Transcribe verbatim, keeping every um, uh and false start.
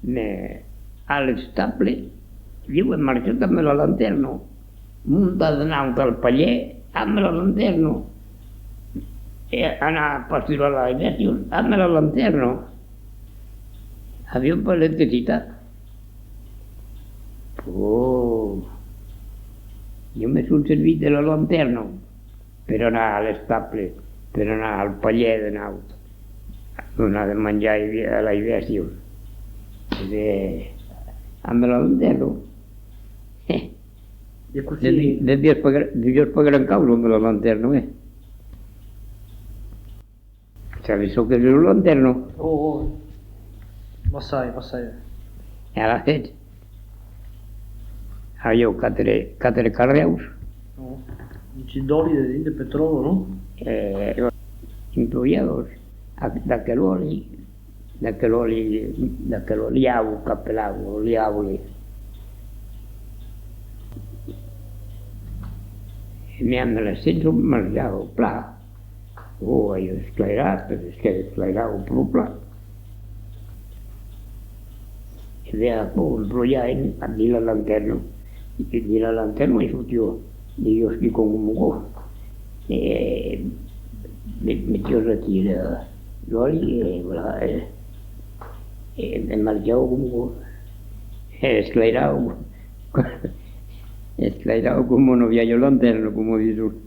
Mès a l'estable, ieu ai marchat amb la lantèrna, montar de naut al palhèr amb la lantèrna, e anar pasturar las bèstias amb la lantèrna. Avián pas electricitat. Ò, ieu me son servit de la lantèrna per anar a l'estable, per anar al palhèr de naut, donar de manjar a las bèstias. E amb la lantèrna. E cossí? De, de, de, pas gra-, de pas gran causa amb la lantèrna, eh? Sabes çò qu'es una lantèrna? Ò, ò. Massai, massai. E alavetz, avián quatre, quatre carrèus. Ò. Un chic d'òli dedins, de petròli, non? E emploiavan aquel òli, d'aquel òli, d'aquel oliau qu'apelavan, oliau. E mès amb l'essence marchava plan. Ò, ai esclairat, esclairava pro plan. E ben, aquò emploiavan dins la lantèrna. E dins la lantèrna i fotián de jòcs quicòm coma aquò. E me-, metián aquí la, l'òli e voilà, e, e, e marchava coma aquò. E esclairava, esclairava coma una vièlha lantèrna, coma dison.